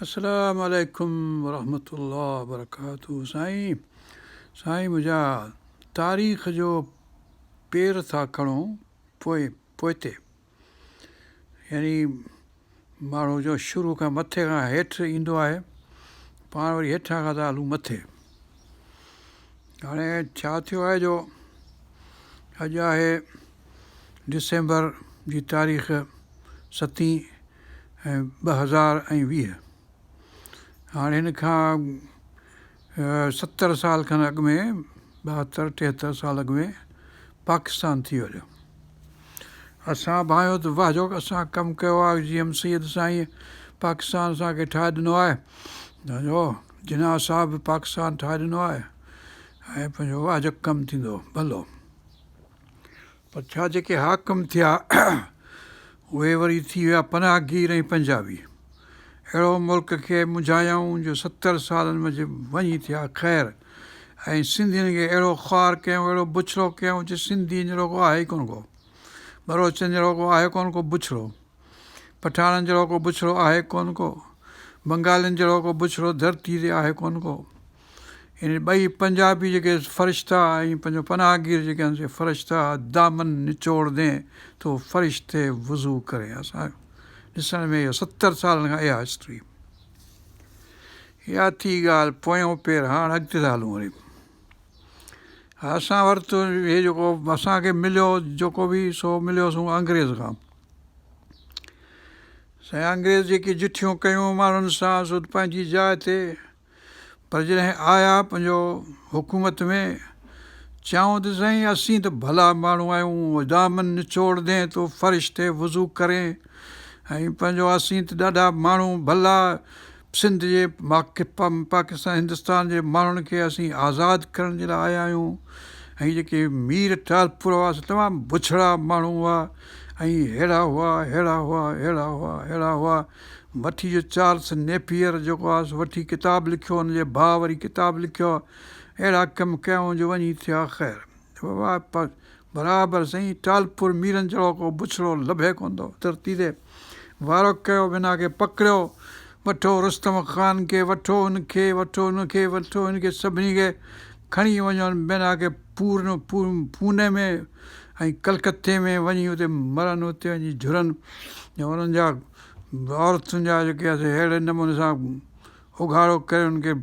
السلام عليڪم ورحمة الله وبرڪاته سائين سائين منهنجا تاريخ جو پير ٿا کڻو پوء پوئتي يعني ماڻهو جو شروع کان مٿي کان هيٺ ايندو آهي پاڻ وري هيٺان کان ٿا هلون مٿي هاڻي ڇا ٿيو آهي جو اڄ آهي ڊسمبر جي تاريخ ستين ۽ 2020. هاڻي هن کان 70 سال کن اڳ ۾ 72 73 سال اڳ ۾ پاڪستان ٿي ويو. اسان ڀانيو ته واهه جو اسان ڪم ڪيو آهي جي ايم سيد سائين پاڪستان اسان کي ٺاهي ڏنو آهي جو جناح صاحب به پاڪستان ٺاهي ڏنو آهي ۽ پنهنجو واهه جو ڪم ٿيندو ڀلو. پر ڇا جيڪي حاڪم ٿيا اهي وري ٿي ويا پناهگير ۽ پنجابي. اهڙو ملڪ کي منجهايائون جو 70 سالن منجهه وڃي ٿيا خير ۽ سنڌين کي اهڙو خوار ڪيائون اهڙو بڇڙو ڪيائون جو سنڌين جهڙو ڪو آهي ئي ڪونه ڪو ٻروچن جهڙو ڪو آهي ڪونه ڪو بڇڙو پٺاڻن جهڙو ڪو بڇڙو آهي ڪونه ڪو بنگالين جهڙو ڪو بڇڙو ڌرتي تي آهي ڪونه ڪو. يعني ٻئي پنجابي جيڪي فرشتا ۽ پنهنجو پناهگير جيڪي آهن سي فرشتا دامن نچوڙ دين تو فرشتي وضو ڪرين اسان ڏسڻ ۾ اهو 70 سالن کان اها هسٽري اها ٿي ڳالهه پويون پير هاڻ اڳتي ٿا هلون وري اسان ورتو هي جيڪو اسانکي مليو جيڪو به سو مليوسون انگريز کان سائين انگريز جيڪي جٺيون ڪيون ماڻهن سان سو پنهنجي جاء تي پر جڏهن آيا پنهنجو حڪومت ۾ چيائون ته سائين اسين ته ڀلا ماڻهو آهيون دامن نچوڙ دين تو فرشتي وضو ڪرين ۽ پنهنجو اسين ته ڏاڍا ماڻهو ڀلا سنڌ جي پاڪستان هندستان جي ماڻهن کي اسين آزاد ڪرڻ جي لاء آيا آهيون ۽ جيڪي مير ٽالپور هئا سي تمام بڇڙا ماڻهو هئا ۽ ههڙا هئا ههڙا هئا ههڙا هئا ههڙا هئا وٺي جو چارلس نيپيئر جيڪو آهي سو وٺي ڪتاب لکيو ان جي ڀاء وري ڪتاب لکيو اهڙا ڪم ڪيائون جو وڃي ٿيا خير بابا برابر سائين ٽالپور ميرن جهڙو ڪو بڇڙو لڀي ڪونه ٿو ڌرتي تي وارو ڪيو بنا کي پڪڙيو وٺو رستم خان کي وٺو ان کي وٺو ان کي وٺو ان کي سڀني کي کڻي وڃو بنا کي پورن پوني ۾ ۽ ڪلڪتي ۾ وڃي اتي مرن اتي وڃي جهرن انهن جا عورتن جا جيڪي آهي سي اهڙي نموني سان اگهاڙو ڪري انهن کي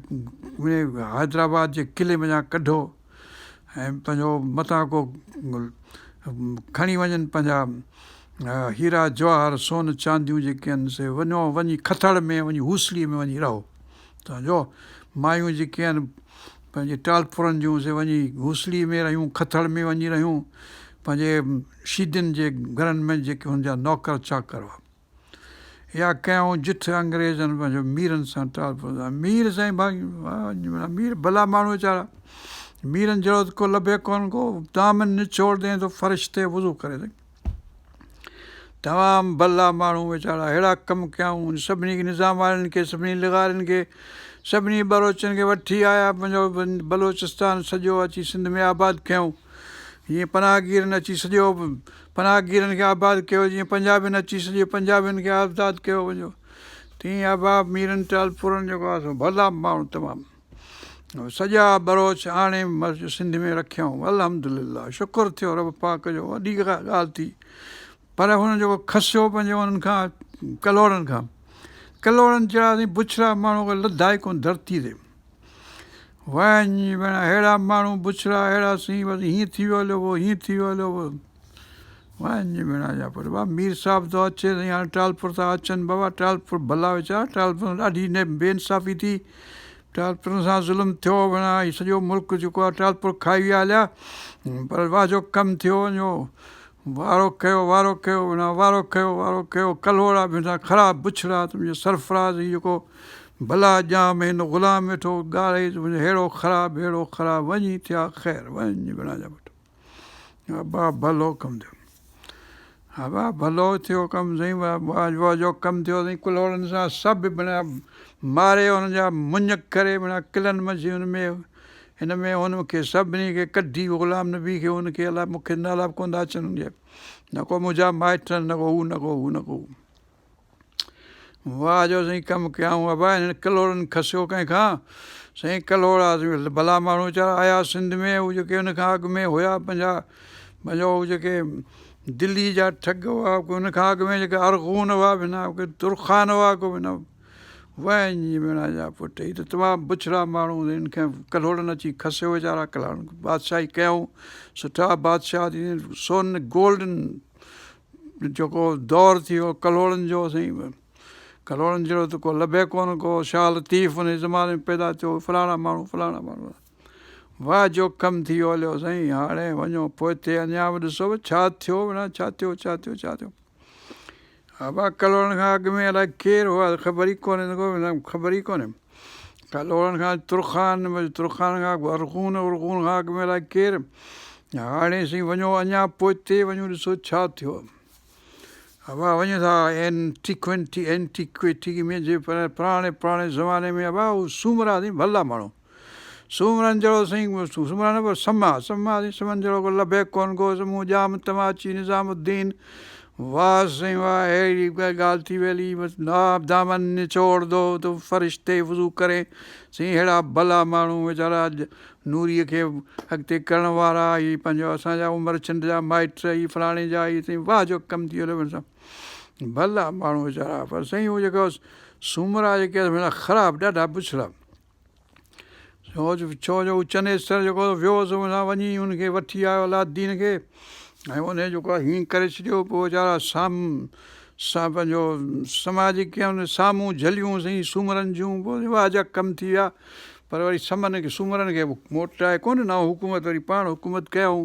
حيدرآباد جي قلعي منجهان ڪڍو ۽ پنهنجو متان ڪو کڻي وڃن پنهنجا هيرا جواهر سون چانديون جيڪي آهن سي وڃو وڃي کٿڙ ۾ وڃي هوسڙي ۾ وڃي رهو تان جو مايون جيڪي آهن پنهنجي ٽالپرن جون سي وڃي هوسڙي ۾ رهيون کٿڙ ۾ وڃي رهيون پنهنجي شيدين جي گهرن ۾ جيڪي هن جا نوڪر چاڪر هئا. اها ڪيائون جٺ انگريزن پنهنجو ميرن سان ٽالپرن سان. مير سائين مير ڀلا ماڻهو ويچارا. ميرن جهڙو ته ڪو لڀي ڪونه ڪو. دامن نچوڙ دين تو فرشتي وضو ڪري سائين. تمام ڀلا ماڻهو ويچارا اهڙا ڪم ڪيائون سڀني کي نظاماڻين کي سڀني لغارين کي سڀني ٻروچن کي وٺي آيا پنهنجو بلوچستان سڄو اچي سنڌ ۾ آباد ڪيائون. جيئن پناهگيرن اچي سڄو پناهگيرن کي آباد ڪيو، جيئن پنجابين اچي سڄي پنجابين کي آزاد ڪيو وڃو، تيئن ابا ميرن ٽالپورن جيڪو آهي سو ڀلا ماڻهو تمام سڄا ٻروچ آڻي سنڌ ۾ رکيائون الحمدلله شڪر ٿيو رب پاڪ جو وڏي ڳالهه ٿي پر هنن جيڪو کسيو پنهنجي انهن کان ڪلهوڙن کان ڪلهوڙن جهڙا سائين بڇڙا ماڻهو لڌا ئي ڪونه ڌرتي تي. وڃ ڀيڻا ههڙا ماڻهو بڇڙا اهڙا سين بس هيئن ٿي ويو هليو وو هيئن ٿي ويو هليو وو وڃ ڀيڻا جا پٽ بابا مير صاحب ٿو اچي سائين هاڻي ٽالپر ٿا اچن بابا ٽالپر ڀلا ويچارا ٽالپر سان ڏاڍي بي انصافي ٿي ٽالپرن سان ظلم ٿيو ڀيڻا هي سڄو ملڪ جيڪو آهي ٽالپر کائي ويا هليا پر واهه جو ڪم ٿيو وڃو وارو ڪيو وارو ڪيو ڀيڻا وارو ڪيو وارو ڪيو ڪلهوڙا ڀيڻا خراب بڇڙا تنهنجو سرفراز هي جيڪو ڀلا ڄام هن غلام ويٺو ڳاري تنهنجو ههڙو خراب ههڙو خراب وڃي ٿيا خير وڃ ڀيڻا جا پٽ ابا ڀلو ڪم ٿيو ابا ڀلو ٿيو ڪم سائين واهه جو ڪم ٿيو سائين ڪلهوڙن سان سڀ ڀيڻا ماري انهن جا مڃ ڪري ڀيڻا قلعن منجهه ان ۾ هن ۾ هن کي سڀني کي ڪڍي غلام نبي کي ان کي الائي مون کي نالا به ڪونه ٿا اچن ان جا نه ڪو منهنجا مائٽ آهن نه ڪو هو نه ڪو هو نه ڪو هو. واهه جو سائين ڪم ڪيائون ابا هنن ڪلهوڙن کسيو ڪنهن کان سائين ڪلهوڙا ڀلا ماڻهو ويچارا آيا سنڌ ۾ هو جيڪي ان کان اڳ ۾ هيا پنهنجا پنهنجو هو جيڪي دلي جا ٺڳ هئا ان کان اڳ ۾ جيڪي ارغون هئا بنا ترخان هئا ڪو بنا وڃ ڀيڻا جا پٽ هي ته تمام بڇڙا ماڻهو هن کي ڪلهوڙن اچي کسيو ويچارا ڪلهوڙن بادشاهي ڪيائون سٺا بادشاهه سون گولڊن جيڪو دور ٿي ويو ڪلهوڙن جو سائين ڪلهوڙن جهڙو ته ڪو لڀي ڪونه ڪو شاهه لطيف ان زماني ۾ پيدا ٿيو فلاڻا ماڻهو فلاڻا ماڻهو واهه جو ڪم ٿي ويو هليو سائين هاڻي وڃو پوئتي اڃا به ڏسو ڇا ٿيو ڇا ٿيو ڇا ٿيو ڇا ٿيو ابا ڪلهوڙن کان اڳ ۾ الائي ڪير هئا خبر ئي ڪونهي خبر ئي ڪونهي ڪلهوڙن کان ترخان ترخان کان اڳ ارغون ارغون کان اڳ ۾ الائي ڪير هاڻي سائين وڃو اڃا پوئتي وڃو ڏسو ڇا ٿيو ابا وڃو ٿا اينٽيڪوئنٽي اينٽيڪوئٽي ۾ جي پراڻي پراڻي زماني ۾ ابا هو سومرا سائين ڀلا ماڻهو سومرن جهڙو سائين سومرا نه پر سما، سما سائين سمن جهڙو ڪو لڀي ڪونه ڪو، سمون ڄام تماچي نظام الدين واهه سائين واهه اهڙي ڳالهه ٿي وئي هلي بس ناب دامن نچوڙ دو تو فرشتي وضو ڪرين سائين اهڙا ڀلا ماڻهو ويچارا نوريء کي اڳتي ڪرڻ وارا هي پنهنجو اسان جا عمر ڇنڊ جا مائٽ هي فلاڻي جا هي سائين واهه جو ڪم ٿي ويو هليو ڀلا ماڻهو ويچارا پر سائين هو جيڪو سومرا جيڪي خراب ڏاڍا بڇڙا ڇو جو هو چنيسر جيڪو ويو سو وڃي ان کي وٺي آيو علاؤالدين کي ۽ ان جيڪو آهي هيئن ڪري ڇڏيو پوء ويچارا سام سان پنهنجو سماج ڪيائون سامون جهليون سائين سومرن جون پوء واهه جا ڪم ٿي ويا پر وري سمن کي سومرن کي موٽائي ڪونه ڏنائون حڪومت وري پاڻ حڪومت ڪيائون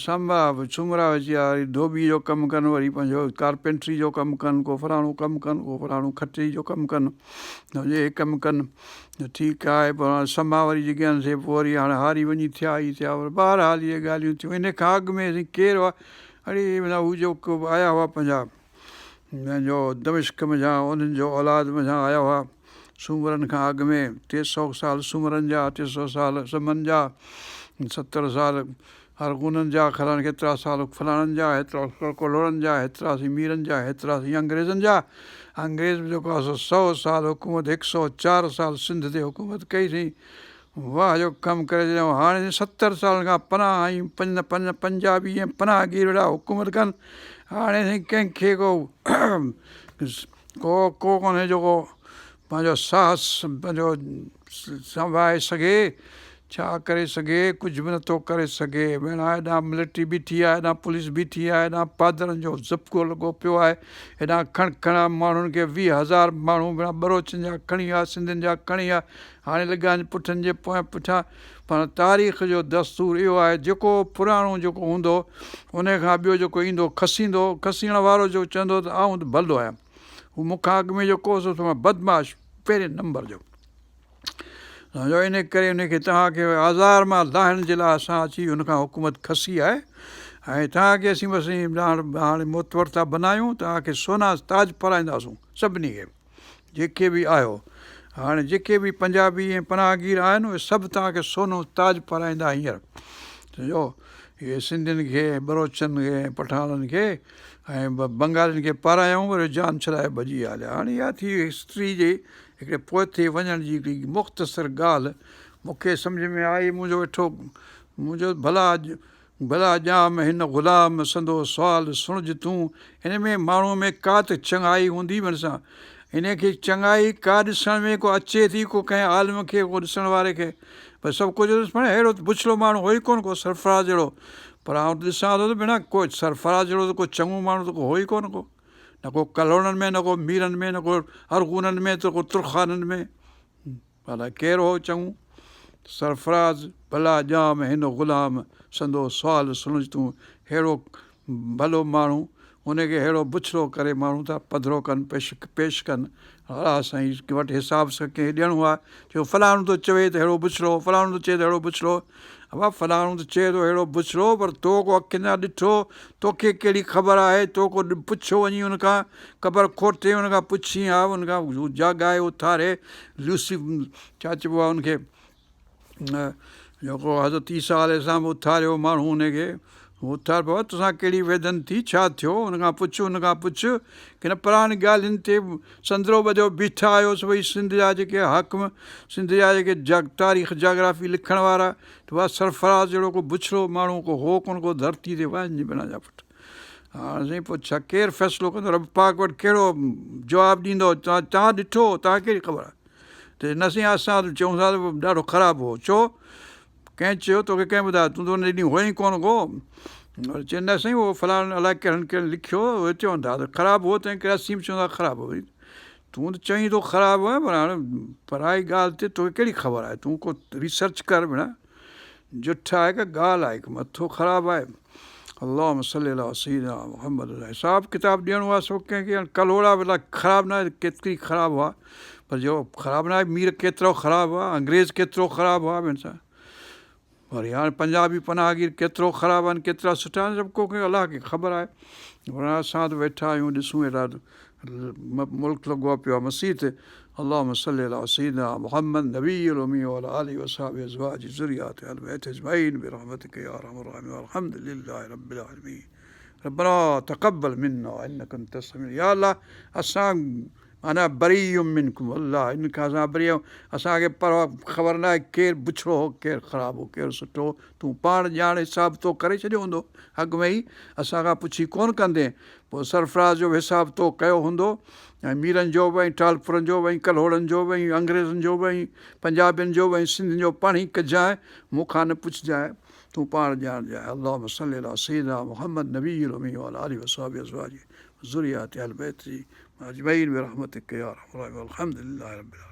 سما سومرا اچي ويا وري ڌوٻي جو ڪم ڪن وري پنهنجو ڪارپينٽري جو ڪم ڪن ڪو فلاڻو ڪم ڪن ڪو فلاڻو کٽري جو ڪم ڪن هي ڪم ڪن ٺيڪ آهي پر هاڻي سما وري جيڪي آهن سي پوء وري هاڻي هاري وڃي ٿيا هي ٿيا پر بهرحال اهي ڳالهيون ٿيون ان کان اڳ ۾ سائين ڪير هئا اڙي هو جيڪو آيا هئا پنهنجا پنهنجو دمشق منجهان انهن جو اولاد منجهان آيا هئا سومرن کان اڳ ۾ 300 سال سومرن جا، 300 سال سمن جا، 70 سال ارغونن جا، خلان ڪيترا سال فلاڻن جا، هيترا ڪلهوڙن جا، هيترا سين ميرن جا، هيترا سين انگريزن جا. انگريز به جيڪو آهي سو سئو سال حڪومت هڪ سئو چار سال سنڌ تي حڪومت ڪئي سين. واهه جو ڪم ڪري ڇڏيائون. هاڻي 70 سالن کان پناهه ۽ پنج پنج پنجابي ۽ پناهگير ويٺا حڪومت ڪن. هاڻي سائين ڪنهن کي ڪو ڪو ڪو ڪونهي جيڪو پنهنجو ساهس پنهنجو سنڀائي سگهي، ڇا ڪري سگهي، ڪجهه به نٿو ڪري سگهي. ڀيڻا هيڏانهن ملٽري بيٺي آهي، هيڏانهن پوليس بيٺي آهي، هيڏانهن پادرن جو زپڪو لڳو پيو آهي، هيڏانهن کڻ کڻا ماڻهن کي 20,000 ماڻهو ڀيڻا ٻروچن جا کڻي ويا، سنڌين جا کڻي ويا، هاڻي لڳا آهن پٺن جي پويان پٺيان. پر تاريخ جو دستور اهو آهي جيڪو پراڻو جيڪو هوندو انهي کان ٻيو جيڪو ايندو کسيندو، کسيڻ وارو جو چوندو ته آئون ته ڀلو آهيان هو مون کان اڳ ۾ جيڪو هو سو تمام بدمعاش پهرين نمبر جو سمجهو انهي ڪري انهي کي توهان کي آزار مان لاهڻ جي لاء اسان اچي هن کان حڪومت کسي آهي ۽ توهان کي اسين بس هاڻي معتبر ٿا بنايون توهان کي سونا تاج پارائينداسون سڀني کي. جيڪي به آهيو. هاڻي جيڪي به پنجابي ۽ پناهگير آهن اهي سڀ توهان کي سونو تاج پارائيندا هينئر. سمجهو اهي سنڌين کي ۽ ٻروچن کي ۽ پٺاڻن کي ۽ بنگالين کي پارايائون وري جان ڇڏائي ڀڄي هليا. هاڻي اها ٿي هسٽري جي هڪڙي پوئتي وڃڻ جي هڪڙي مختصر ڳالهه مون کي سمجهه ۾ آئي منهنجو ويٺو منهنجو ڀلا ڀلا ڄام هن غلام سندو سوال سڻج تون. هن ۾ ماڻهوء ۾ ڪا ته چڱائي هوندي ڀرسان. هن کي چڱائي ڪا ڏسڻ ۾ ڪو اچي ٿي ڪو ڪنهن عالم کي ڪو ڏسڻ واري کي پر سڀ ڪجهه ڏس پاڻ اهڙو ته بڇڙو ماڻهو هو ئي ڪونه ڪو سرفراز جهڙو پر آئون ته ڏسان ٿو ته ڀيڻا ڪو سرفراز جهڙو ته ڪو چڱو ماڻهو ته ڪو هو ئي ڪونه ڪو نه ڪو ڪلهوڙن ۾ نه ڪو ميرن ۾ نه ڪو ارغونن ۾ ته ڪو ترخانن ۾. ڀلا ڪير هو چڱو؟ سرفراز، ڀلا ڄام هن غلام سندو سوال سڻج تون ههڙو ڀلو ماڻهو ان کي ههڙو بڇڙو ڪري ماڻهو ٿا پڌرو ڪن پيش پيش ڪن الله سائين وٽ حساب سان ڪنهن ڏيڻو آهي جو فلاڻو ٿو چوي ته ههڙو بڇڙو فلاڻو ٿو چئي ته ههڙو بڇڙو ابا فلاڻو ته چئي ٿو اهڙو بڇڙو پر تو ڪو اکين سان ڏٺو، توکي ڪهڙي خبر آهي، تو ڪو پڇيو وڃي ان کان، قبر کوٽي ان کان پڇين ها، ان کان هو جاڳائي اٿاري لوسي ڇا چئبو آهي ان کي جيڪو حضرت عيسيٰ عليه السلام اٿاريو ماڻهو ان کي اٿار بابا توسان ڪهڙي ويڌن ٿي، ڇا ٿيو، ان کان پڇ، ان کان پڇ، ڪن پراين ڳالهين تي سندرو ٻڌيو بيٺا آهيو سڀئي سنڌ جا جيڪي حاڪم، سنڌ جا جيڪي تاريخ جاگرافي لکڻ وارا ته بابا سرفراز جهڙو ڪو بڇڙو ماڻهو ڪو هو ڪونه ڪو ڌرتي تي وڃ بنا جا پٽ. هاڻ سائين پوء ڇا ڪير فيصلو ڪندو رب پاڪ وٽ ڪهڙو جواب ڏيندو توهان ڏٺو توهان کي ڪهڙي خبر آهي ته نه سائين اسان ته چئون ٿا ته ڏاڍو خراب هو ڇو ڪنهن چيو توکي ڪنهن ٻڌايو تون ته ان ڏينهن هئين ڪونه ڪو چي نه سائين اهو فلاڻن الائي ڪهڙن ڪهڙن لکيو اهي چون ٿا ته خراب هو تنهن ڪري اسين به چون ٿا خراب هو تون ته چئين ٿو خراب هو پر هاڻي پرائي ڳالهه تي توکي ڪهڙي خبر آهي تون ڪو ريسرچ ڪر ڀيڻا جٺ آهي ڪا ڳالهه آهي مٿو خراب آهي اللهم صلي علي سيدنا محمد حساب ڪتاب ڏيڻو آهي سو ڪنهن کي ڪلهوڙا به خراب نه آهي ڪيتري خراب هئا پر جو خراب نه آهي مير ڪيترو خراب هئا انگريز ڪيترو خراب هئا ٻين سان وري هاڻي پنجابي پناهگير ڪيترو خراب آهن ڪيترا سٺا آهن سڀ ڪو الله کي خبر آهي پر اسان ته ويٺا آهيون ڏسون اهڙا ملڪ لڳو پيو آهي مسيح تي اللهم صل علي سيدنا محمد نبي الامي وعلي آله وصحبه ازواجه ذرياته اهل بيته اجمعين برحمتك يا ارحم الراحمين والحمد لله رب العالمين ربنا تقبل منا انك انت السميع يا الله اسان انا بريء منڪم الله ان کان اسان بري آهيون اسان کي پرواهه خبر ناهي ڪير بڇڙو هو ڪير خراب هو ڪير سٺو هو تون پاڻ ڄاڻ حساب تو ڪري ڇڏيو هوندو اڳ ۾ ئي اسان کان پڇي ڪونه ڪندين پوء سرفراز جو به حساب تو ڪيو هوندو ۽ ميرن جو به ۽ ٽالپرن جو به ۽ ڪلهوڙن جو به ۽ انگريزن جو به ۽ پنجابين جو به ۽ سنڌين جو پاڻهي ڪجانء مون کان نه پڇجانء تون پاڻ ڄاڻجانء اللهم صل علي سيدنا محمد نبي الامي وعلي آله وصحبه ازواجه وذرياته اهل بيته اجمعين برحمتک يا ارحم الراحمين والحمد لله رب العالمين.